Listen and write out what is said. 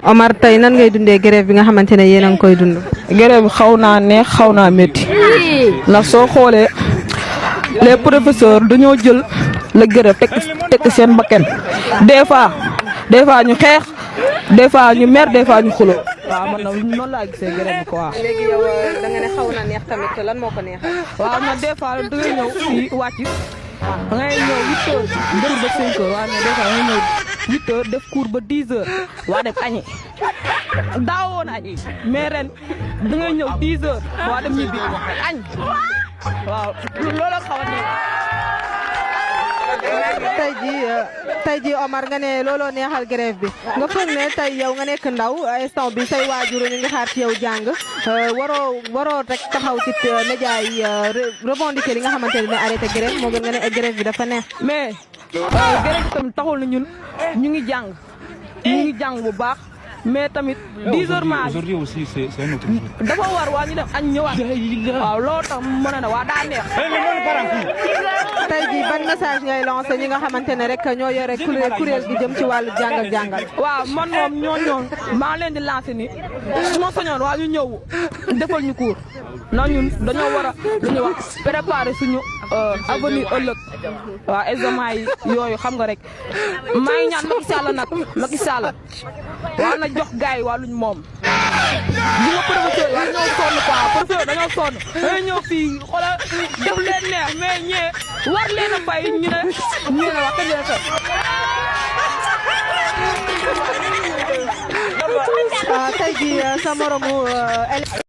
Omar tey nan ngay dundee grève bi nga xamante ne yéen a ngi koy dund. grève bi xaw naa neex xaw naa métti ndax soo xoolee les professeurs dañoo jël la grève tekk seen bakkan des fois ñu xeex des fois ñu mer des fois ñu xulo waaw man nag noonu laa gisee grève bi quoi. léegi yow da nga ne xaw na neex tamit lan moo ko neexal. waaw man des fois da ngay ñëw fii wàcc da ngay ñëw 8 heures mbir ba 5 heures waaye mais des fois da ngay ñëw 8 heures def cours ba 10 heures waa dem añi daawoon añi mais ren da ngay ñëw 10 heures waa dem ñibbi añ waaw loolu xaw a neex. tey jii Omar nga ne looloo neexal grève bi nga foog ne tey yow nga nekk ndaw instant bi say waajur ñu ngi xaar ci yow jàng waroo rek taxaw ci média yi revendiquer li nga xamante ne arrêté grève moo gën nga ne grève bi dafa neex. mais grève tamit taxul na ñun ñu ngi jàng bu baax mais tamit 10 heures maa aujourd'hui aussi c'est un autre jour. dafa war waa ñu dem añ ñëwaat waaw loolu tax mën na waa daa neex. tey jii ban message ngay lancé ñi nga xamante ne rek ñoo yore kuréel gi jëm ci wàllu jàng ak jàngal. waaw man moom ñooñu maa leen di lancé ni su ma soñoon waa ñu ñëw defal ñu cours na ñun dañoo war a lu ñuy wax préparer suñu avenir ëllëg waaw examen yi yooyu xam nga rek maa ngi ñaan Macky Sall waa na jox gars yi wàlluñ moom ñi nga professeur yi waa ñoo sonn quoi professeur dañoo sonn dañoo ñëw fii xoolal def leen neex mais ñee war leen a fay ñu ne wax dëgg yàlla. tey jii sa moromu